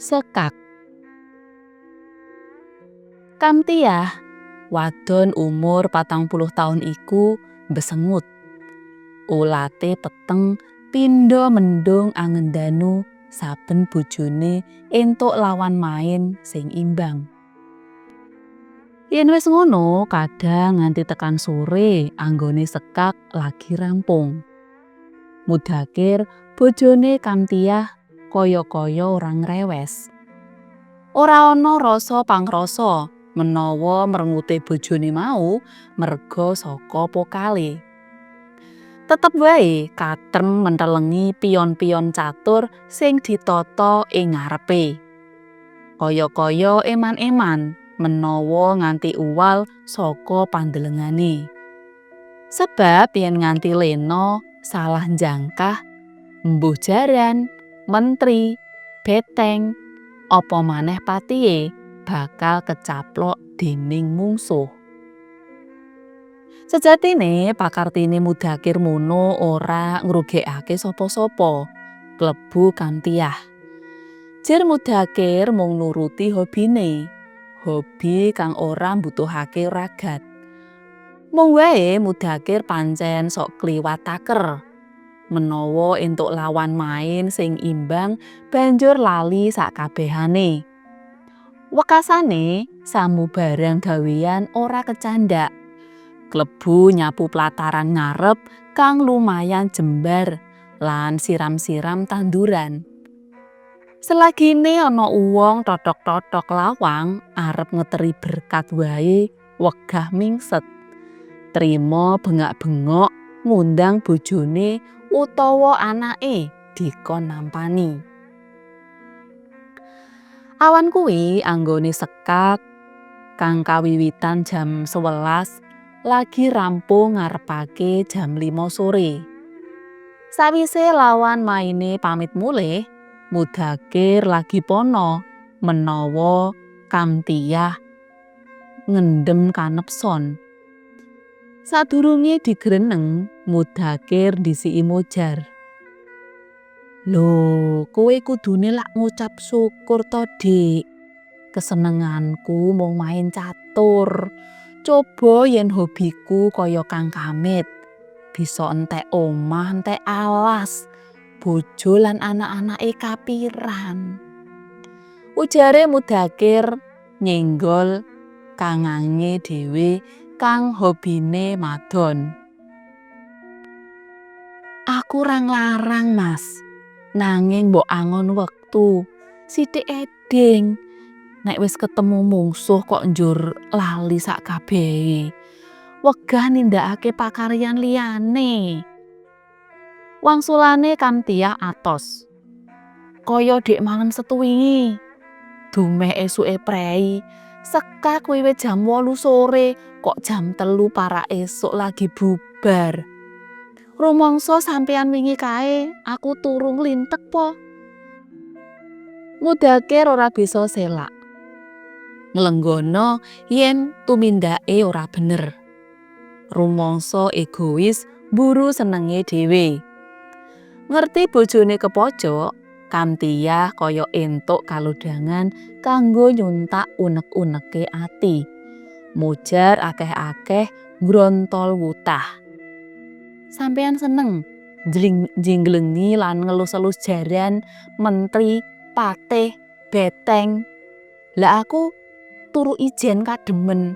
Sekak. Kamtiah, wadon umur 40 taun iku besengut. Ulate peteng pindha mendung angen danu saben bojone entuk lawan main sing imbang. Yen wis ngono kadang nganti tekan sore anggone sekak lagi rampung. Mudakir bojone Kamtiah kaya-kaya ora ngrewes. Ora ana rasa pangrasa menawa mrengute bojone mau merga saka pokale. Tetep wae katrem mentelengi pion-pion catur sing ditata ing ngarepe. Kaya-kaya eman-eman menawa nganti uwal saka pandelengane. Sebab yen nganti lena salah njangkah, mbuh jaran, mentri, beteng, apa maneh patihe bakal kecaplok dening mungsuh. Sejatine pakartine Mudakir mono ora ngrugekake sapa-sapa, klebu Kamtiah. Jer Mudakir mung nuruti hobine, hobi kang ora mbutuhake ragat. Mung wae Mudakir pancen sok kliwat taker. Menawa entuk lawan main sing imbang banjur lali sakabehane. Wekasane samubarang gawean ora kecandak. Klebu nyapu plataran ngarep kang lumayan jembar lan siram-siram tanduran. Selagine ana uwong thothok-thothok lawang arep ngeteri berkat wae wegah mingset. Trima bengak-bengok ngundang bojone utawa anake dikon nampani. Awan kuwi anggone sekak kang kawiwitan jam 11 lagi rampung ngarepake jam 5 sore. Sawise lawan maine pamit mulih, Mudakir lagi pono menawa Kamtiah ngendhem kanepson. Sadurunge digreneng, Mudakir ndhisiki mojar. "Lho, kowe kudune lak ngucap syukur to, Dik. Kesenenganku mung main catur. Coba yen hobiku kaya Kang Kamit, bisa entek omah, entek alas, bojo lan anak-anake kapiran." Ujare Mudakir nyenggol kangange dhewe kang hobine madon. "Aku ora nglarang, Mas. Nanging mbok angon wektu, sithik eding. Nek wis ketemu mungsuh kok njur lali sakabehe. Wegah nindakake pakaryan liyane." Wangsulane Kamtiah atos. "Kaya dek mangan setu wingi. Dumeh esuke prei, sekak wiwit jam 8 sore kok jam 3 parak esuk lagi bubar. Rumangsa sampeyan wingi kae aku turu nglintek po." Mudakir ora bisa selak. Nglenggono yen tumindake ora bener. Rumangsa egois mburu senenge dhewe. Ngerti bojone kepojok, Kamtiah kaya entuk kalodhangan kanggo nyuntak unek-uneke ati. Mojar akeh-akeh nggrontol wutah. "Sampeyan seneng njinglengi lan ngelus-elus jaran, mentri, patih, beteng. Lah aku turu ijen kademen.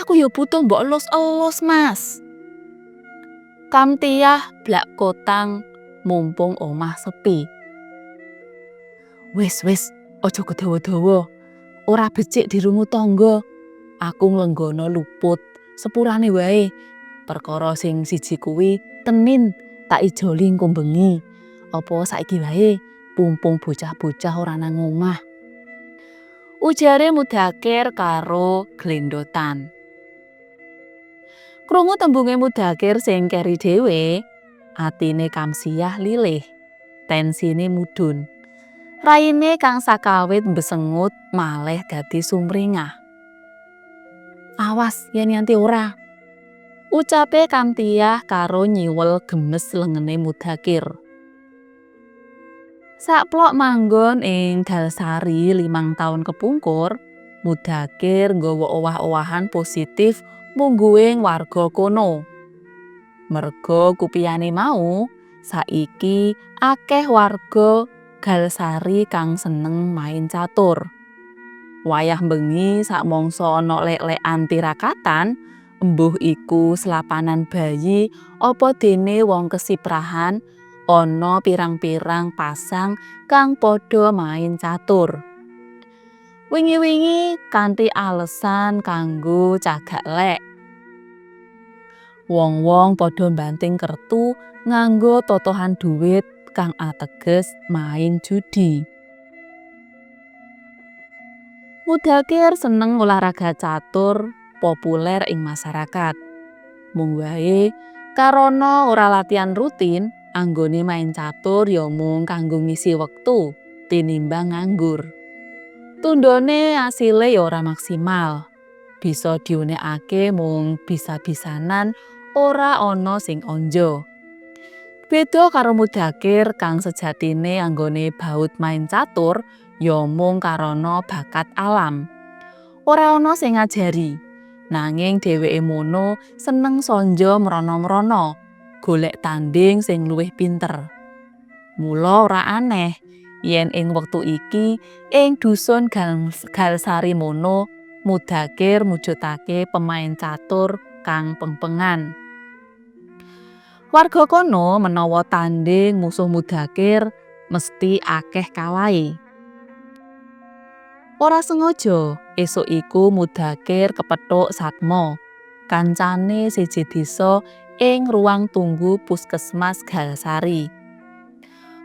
Aku ya butuh mbok elus-elus, Mas." Kamtiah blak kotang mumpung omah sepi. "Wis, wis, aja kedawa-dawa. Ora becik dirungu tangga. Aku nglenggono luput, sepurane wae. Perkara sing siji kuwi tenin tak ijoli engko bengi. Apa saiki wae pumpung bocah-bocah ora nang omah." Ujare Mudakir karo glendotan. Krungu tembunge Mudakir sing keri dhewe, atine Kamsiah lilih, tensine mudhun. Raine kang sakawit mbesengut malih dadi sumringah. "Awas yen nganti ora." Ucape Kamtiah karo nyiwel gemes lengene Mudakir. Saplok manggon ing Galsari 5 taun kepungkur, Mudakir nggawa owah-owahan positif mungguhing warga kono. Merga kupiyane mau, saiki akeh warga Galsari kang seneng main catur. Wayah bengi samangsa ana lek-lekan tirakatan, embuh iku selapanan bayi apa dene wong kesiprahan, ana pirang-pirang pasang kang padha main catur. Wingi-wingi kanthi alesan kanggo cagak lek. Wong-wong padha mbanting kertu nganggo totohan dhuwit kang ateges main judi. Mudakir seneng olahraga catur populer ing masyarakat. Mung wae karana ora latihan rutin, anggone main catur ya mung kanggo ngisi wektu tinimbang nganggur. Tundhone asile ya ora maksimal. Bisa diunekake mung bisa-bisanan, ora ana sing anja. Beda karo Mudakir kang sejatine anggone baut main catur ya mung karana bakat alam. Ora ana sing ngajari. Nanging dheweke mono seneng sonjo mrana-mrana, golek tanding sing luwih pinter. Mula ora aneh yen ing wektu iki ing dusun Galsari mono Mudakir mujudake pemain catur kang pengpengan. Warga kono menawa tanding musuh Mudakir mesti akeh kalahe. Ora sengaja esuk iku Mudakir kepethuk Satmo, kancane siji desa, ing ruang tunggu Puskesmas Galsari.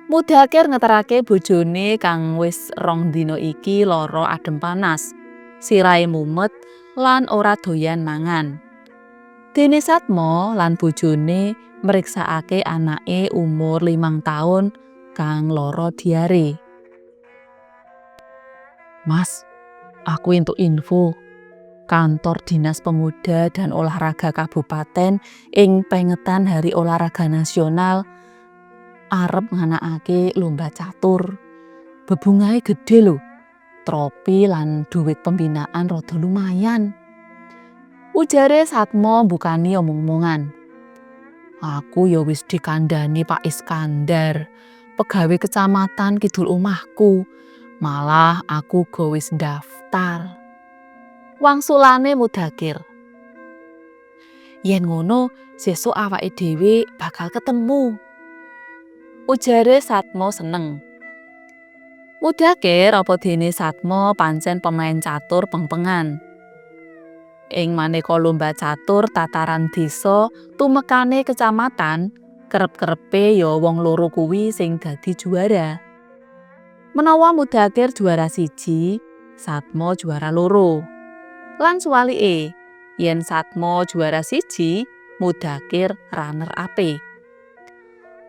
Mudakir ngeterake bojone kang wis 2 dina iki lara adhem panas, sirahe mumet lan ora doyan mangan. Dene Satmo lan bojone mriksakake anake umur 5 taun kang lara diare. "Mas, aku entuk info. Kantor Dinas Pemuda dan Olahraga Kabupaten ing pengetan Hari Olahraga Nasional arep nganakake lomba catur. Bebungahe gedhe lho. Tropi lan dhuwit pembinaan rada lumayan." Ujare Satmo mbukani omong-omongan. "Aku ya wis dikandhani Pak Iskandar, pegawe kecamatan kidul omahku. Malah aku uga wis ndaftar." Wangsulane Mudakir. "Yen ngono, sesuk awake dhewe bakal ketemu." Ujare Satmo seneng. Mudakir apa dene Satmo pancen pemain catur pengpengan. Ing maneka lomba catur tataran desa tumekane kecamatan, kerep-kerepe ya wong loro kuwi sing dadi juara. Menawa Mudakir juara siji, Satmo juara loro. Lan suwalike, yen Satmo juara siji, Mudakir runner up.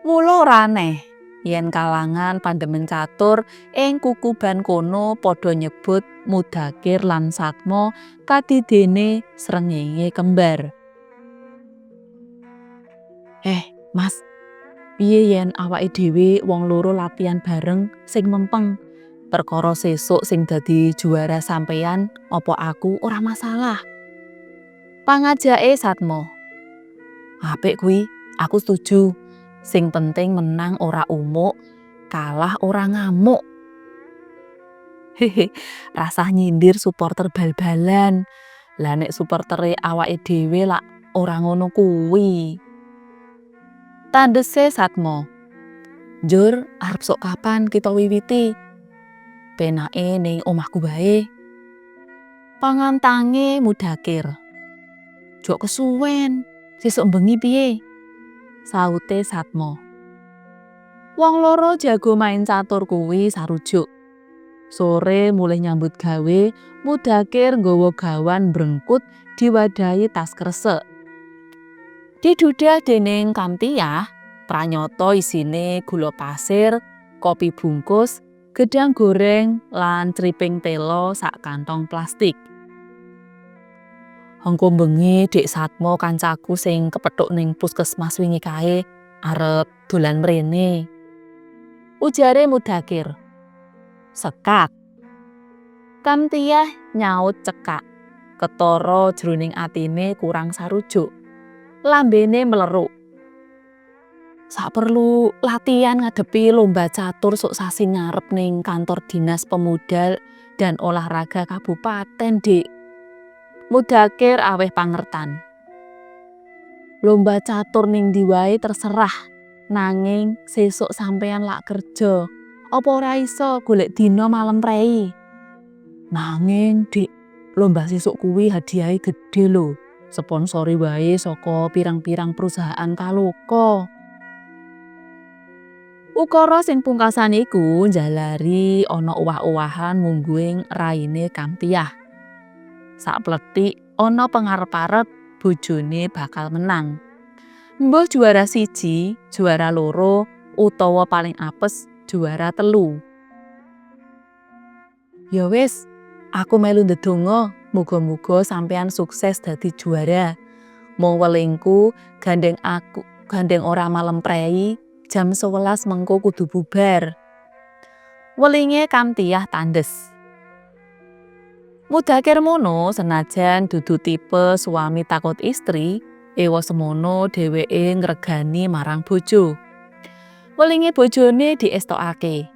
Mula ora aneh yen kalangan pandemen catur ing kukuban kono padha nyebut Mudakir lan Satmo kadidene srengenge kembar. "Eh, Mas, piye yen awake dhewe wong loro latihan bareng sing mempeng? Perkara sesuk sing dadi juara sampeyan apa aku ora masalah." Pangajake Satmo. "Apik kuwi, aku setuju. Sing penting menang ora umuk, kalah ora ngamuk." "Hehe, rasah nyindir suporter bal-balan. Lah, nek suportere awake dhewe lak ora ngono kuwi." Tandese Satmo. "Njur arep sok kapan kita wiwiti? Penake ning omahku wae." Pangantange Mudakir. "Jok kesuwen, sesuk bengi piye?" Saute Satmo. Wong loro jago main catur kuwi sarujuk. Sore mulih nyambut gawe, Mudakir nggawa gawan brengkut diwadahi tas kresek. Didudah dening Kamtiyah, pranyata isine gula pasir, kopi bungkus, gedang goreng lan criping tela sak kantong plastik. "Engko bengi Dik Satmo kancaku sing kepethuk ning puskesmas wingi kae arep dolan mrene." Ujare Mudakir. Sekak. Kamtiyah nyaut cekak. Ketara jroning atine kurang sarujuk. Lambene mleruk. Saperlu latihan ngadepi lomba catur sok sasi ngarep ning kantor Dinas Pemuda dan Olahraga Kabupaten, Dik. Mudakir aweh pangertan. Lomba catur ning ndi wae terserah, nanging sesuk sampeyan lak kerja. Apa ora iso golek dina malem prei? Nanging, Dik, lomba sesuk kuwi hadiahe gedhe lho. Sponsori wae saka pirang-pirang perusahaan kaloka. Ukara sing pungkasan iku njalari ana owah-owahan mungguing raine Kamtiyah. Saplethik ana pengarep-arep bojone bakal menang. Mbuh juara 1, juara 2, utawa paling apes juara 3. Ya wis, aku melu ndedonga, muga-muga sampeyan sukses dadi juara. Mung welingku gandeng aku gandeng ora malem prei, jam 11 mengko kudu bubar. Welinge Kamtiyah tandes. Mudakir mono senajan dudu tipe suami takut istri, ewa semono dheweke ngregani marang bojo. Welinge bojone diestokake.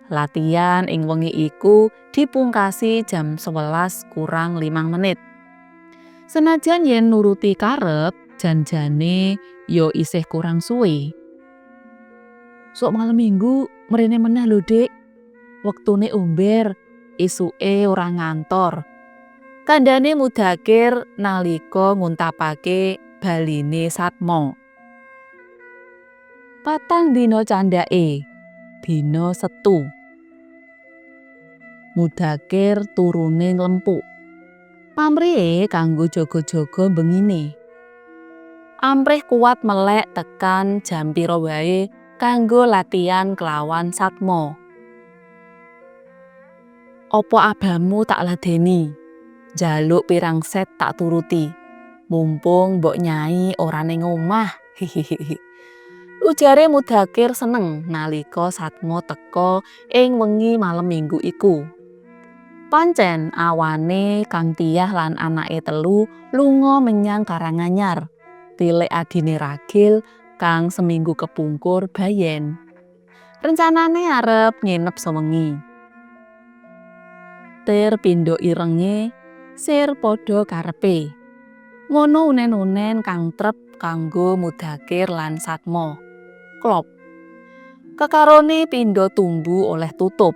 Latihan ing wengi iku dipungkasi jam 11 kurang 5 menit. Senajan yen nuruti karep, jan-jane ya isih kurang suwe. Sok malem Minggu mrene meneh lho, Dik. Wektune omber, isuke ora ngantor. Kandhane Mudakir nalika nguntapake baline Satmo. 4 dina candhake, dina Setu. Mudakir turune nglempuk. Pamrihe kanggo jaga-jaga bengine. Amprih kuat melek tekan jam pira wae kanggo latihan kelawan Satmo. Apa abamu tak ladeni? Njaluk pirang set tak turuti. Mumpung mbok nyai ora ning omah. Hihihi. Ujare Mudakir seneng nalika Satmo teka ing wengi malem Minggu iku. Pancen awane Kamtiyah lan anake telu lunga menyang Karanganyar. Tilik adine ragil kang seminggu kepungkur bayen. Rencanane arep nginep sewengi. Tir pindha irenge, sir padha karepe. Ngono unen-unen kang trep kanggo Mudakir lan Satmo. Klop. Kekarone pindha tumbu oleh tutup.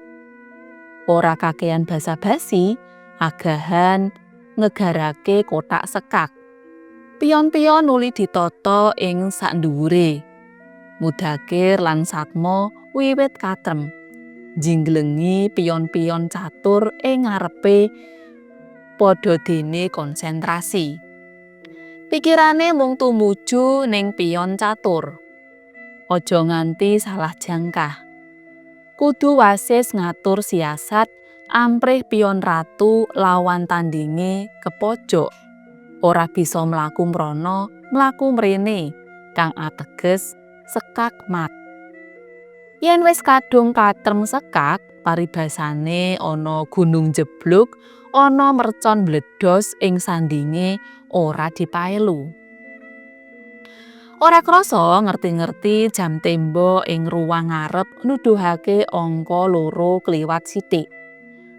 Ora kakean basa-basi, agahan ngegarake kotak sekak. Pion-pion nuli ditata ing sakndhuwure. Mudakir lan Satmo wiwit katrem. Jingglengi pion-pion catur ing ngarepe padha dene konsentrasi. Pikirane mung tumuju ning pion catur. Aja nganti salah jangkah. Kudu wasis ngatur siasat amprih pion ratu lawan tandinge kepojok. Ora bisa mlaku mrana, mlaku mrene, kang ateges sekak mat. Yen wis kadung katrem sekak, paribasane ana gunung njeblug, ana mercon mbledhos ing sandinge ora dipaelu. Ora krasa ngerti-ngerti jam tembok ing ruang ngarep nuduhake angka 2 kliwat sithik.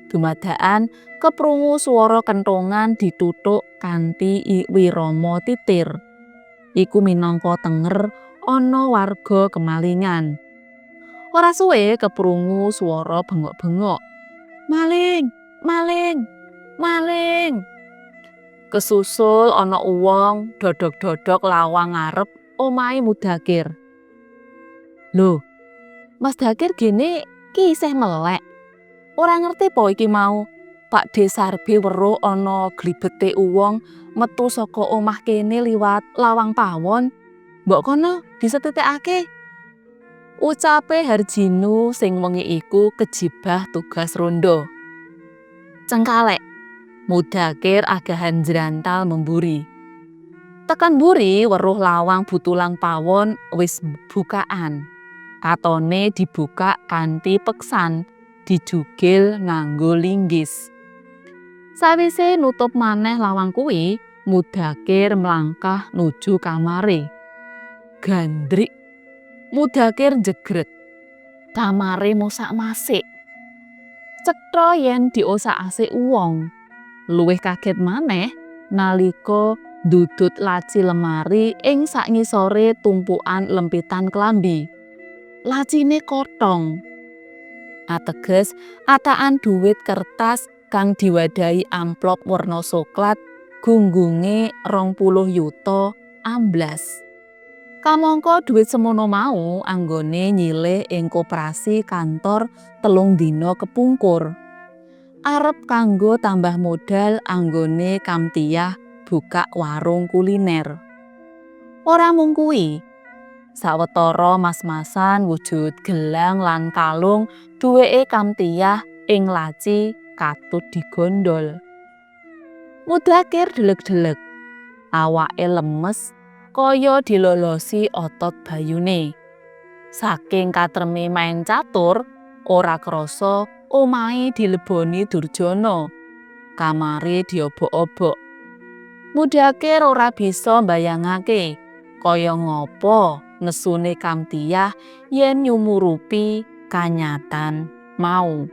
Dumadakan keprungu swara kenthongan dituthuk kanthi wirama titir. Iku minangka tenger ana warga kemalingan. Ora suwe keprungu swara bengok-bengok. Maling, maling, maling. Kesusul ana wong dodok-dodok lawang ngarep omahe Mudakir. Lho, Mas Dakir gene ki isih melek. Ora ngerti po iki mau Pakde Sarbi weruh ana glibete wong metu saka omah kene liwat lawang pawon. Mbok kono disetitikake. Ucape Harjinu sing wengi iku kejibah tugas rondo. Cengkalek. Mudakir agahan jrantal memburi. Tekan mburi weruh lawang butulan pawon wis bukaan. Katone dibuka kanthi peksan, dijugil nganggo linggis. Sawise nutup maneh lawang kuwi, Mudakir mlangkah nuju kamare. Gandrik. Mudakir njegreg. Kamare mosak-masik. Cetha yen diosak-asik wong. Luwih kaget maneh nalika ndudut laci lemari ing sangisore tumpukan lempitan klambi. Lacine kothong. Ateges atakan duit kertas kang diwadahi amplop werna soklat gunggunge 20 yuta amblas. Kamangka dhuwit semono mau anggone nyilih ing koperasi kantor 3 dina kepungkur. Arep kanggo tambah modal anggone Kamtiyah buka warung kuliner. Ora mung kuwi, sawetara mas-masan wujud gelang lan kalung duweke Kamtiyah ing laci katut digondol. Mudakir deleg-deleg, awake lemes kaya dilolosi otot bayune. Saking katreme main catur, ora krasa omahe dileboni durjana. Kamare diobok-obok. Mudakir ora bisa mbayangake kaya ngapa nesune Kamtiyah yen nyumurupi kanyatan mau.